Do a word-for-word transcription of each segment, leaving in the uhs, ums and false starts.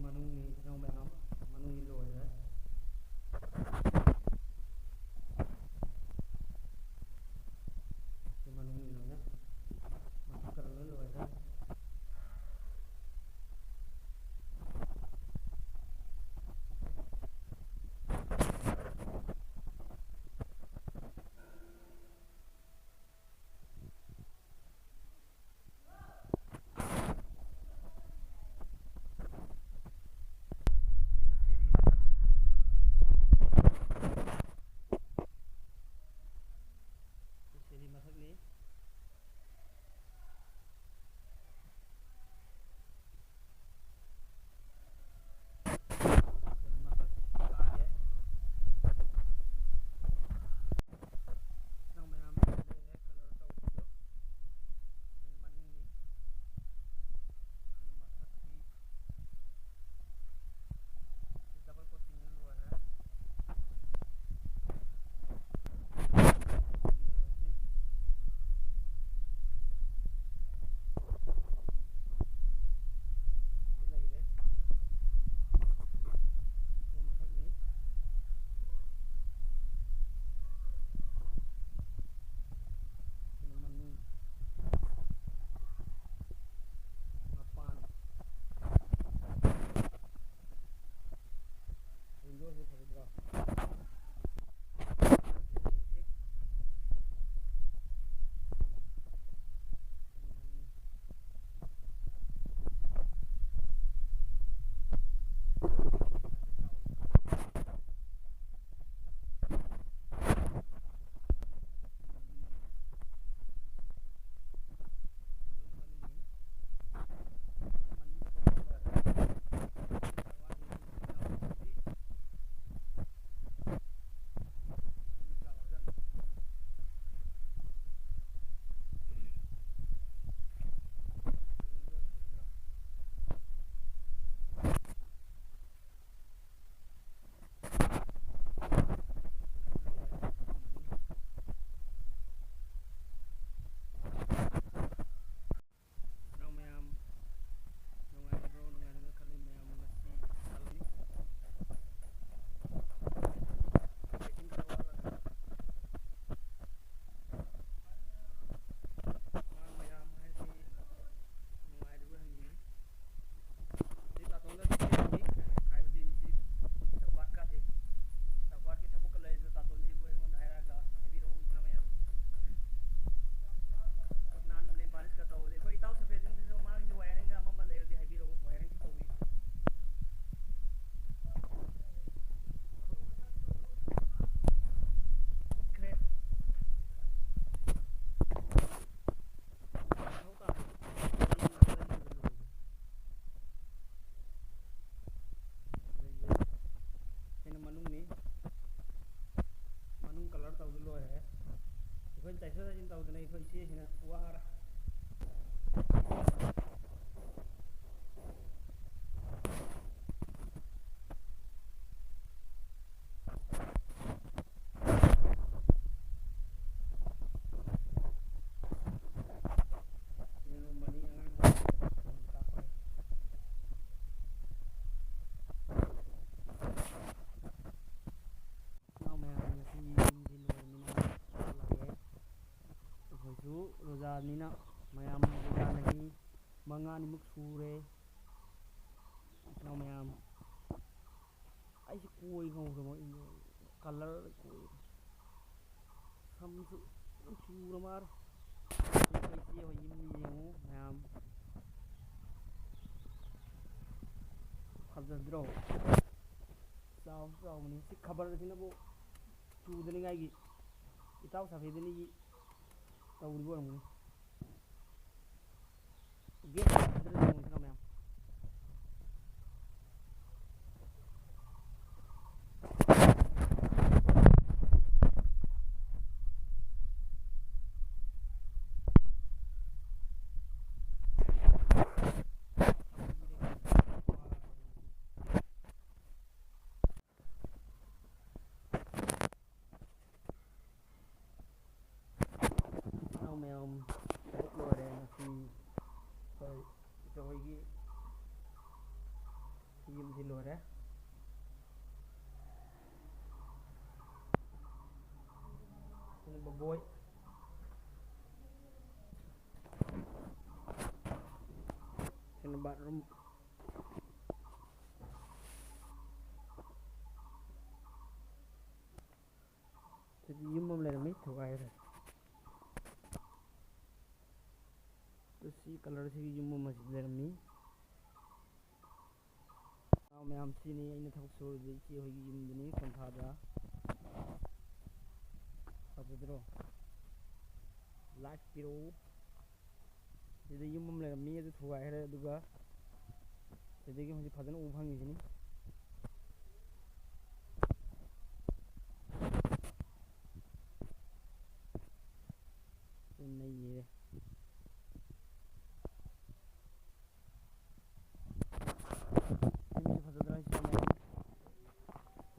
ꯃꯅꯨꯡꯅꯤ ꯏꯆꯤꯟ ꯏꯅꯥꯎ ꯃꯌꯥꯝ, ꯃꯅꯨꯡꯅꯤ ꯂꯣꯏꯔꯦ꯫ ꯁꯤ ꯃꯅꯨꯡꯅꯤ ꯂꯣꯏꯅ꯫ ꯃꯊꯛꯇ ꯂꯣꯏ ꯂꯣꯏꯔꯦ꯫ ꯏꯆꯦꯁꯤꯅ ꯋꯥꯔꯦ꯫ ꯌꯦꯔꯨꯝ ꯑꯅꯤ ꯑꯉꯥꯡ ꯐꯣꯟ ꯀꯥꯞꯄꯒꯤ꯫ ꯏꯅꯥꯎ ꯃꯌꯥꯝ, ꯉꯁꯤ ꯌꯨꯝꯁꯤ ꯂꯣꯏꯔꯃꯤꯅ ꯂꯥꯛꯑꯦ꯫ ꯑꯩꯈꯣꯏꯁꯨ ꯔꯣꯖꯥꯅꯤꯅ ꯃꯌꯥꯝ ꯔꯣꯖꯥ ꯂꯩ꯫ ꯃꯉꯥꯅꯤꯃꯨꯛ ꯁꯨꯔꯦ꯫ ꯏꯅꯥꯎ ꯃꯌꯥꯝ, ꯑꯩꯁꯦ ꯀꯣꯏ ꯉꯧꯗꯕ, ꯀꯂꯔ ꯀꯣꯏ꯫ ꯁꯝꯁꯨ ꯂꯣꯏ ꯆꯨꯔ ꯃꯥꯜꯂꯦ꯫ ꯑꯩꯈꯣꯏ ꯏꯆꯦ ꯍꯣꯏ ꯌꯨꯝ ꯌꯦꯡꯉꯨ ꯃꯌꯥꯝ꯫ ꯐꯖꯗ꯭ꯔꯣ? ꯆꯥꯎꯁꯨ ꯆꯥꯎꯕꯅꯤ꯫ ꯁꯤ ꯈꯕꯔꯁꯤꯅꯕꯨ ꯆꯨꯗꯅꯤꯡꯉꯥꯏꯒꯤ ꯏꯇꯥꯎ ꯁꯥꯐꯦꯗꯅꯤꯒꯤ ꯇꯧꯔꯤꯕ ꯑꯣꯏꯔꯝꯒꯅꯤ꯫ ꯒꯦꯠ ꯐꯖꯅ ꯌꯦꯡꯉꯨꯁꯤꯔꯣ ꯃꯌꯥꯝ? ꯏꯅꯥꯎ ꯃꯌꯥꯝ, ꯊꯕꯛ ꯂꯣꯏꯔꯦ ꯉꯁꯤ꯫ ꯑꯩꯈꯣꯏ ꯏꯆꯦ ꯍꯣꯏꯒꯤ ꯌꯨꯝꯁꯤ ꯂꯣꯏꯔꯦ꯫ ꯁꯤꯅ ꯕꯕꯣꯏ꯫ ꯁꯤꯅ ꯕꯥꯠꯔꯨꯝ꯫ ꯁꯤꯗꯤ ꯌꯨꯝ ꯑꯃ ꯂꯩꯔꯝꯃꯤ, ꯊꯨꯒꯥꯏꯈ꯭ꯔꯦ꯫ ꯑꯗꯨ ꯁꯤ ꯀꯂꯔꯁꯤꯒꯤ ꯌꯨꯝ ꯑꯃ ꯁꯤꯗ ꯂꯩꯔꯝꯃꯤ꯫ ꯏꯅꯥꯎ ꯃꯌꯥꯝ, ꯁꯤꯅꯤ ꯑꯩꯅ ꯊꯕꯛ ꯁꯨꯔꯤꯕ ꯏꯆꯦ ꯍꯣꯏꯒꯤ ꯌꯨꯝꯗꯨꯅꯤ, ꯀꯣꯟꯊꯥꯗ꯫ ꯐꯖꯗ꯭ꯔꯣ? ꯂꯥꯏꯛ ꯄꯤꯔꯛꯎ꯫ ꯁꯤꯗ ꯌꯨꯝ ꯑꯃ ꯂꯩꯔꯝꯃꯤ, ꯑꯗꯨ ꯊꯨꯒꯥꯏꯈ꯭ꯔꯦ꯫ ꯑꯗꯨꯒ ꯁꯤꯗꯒꯤ ꯍꯧꯖꯤꯛ ꯐꯖꯅ ꯎꯕ ꯐꯪꯉꯤꯁꯤꯅꯤ꯫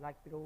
ꯂꯥꯛꯄꯤꯔꯣ꯫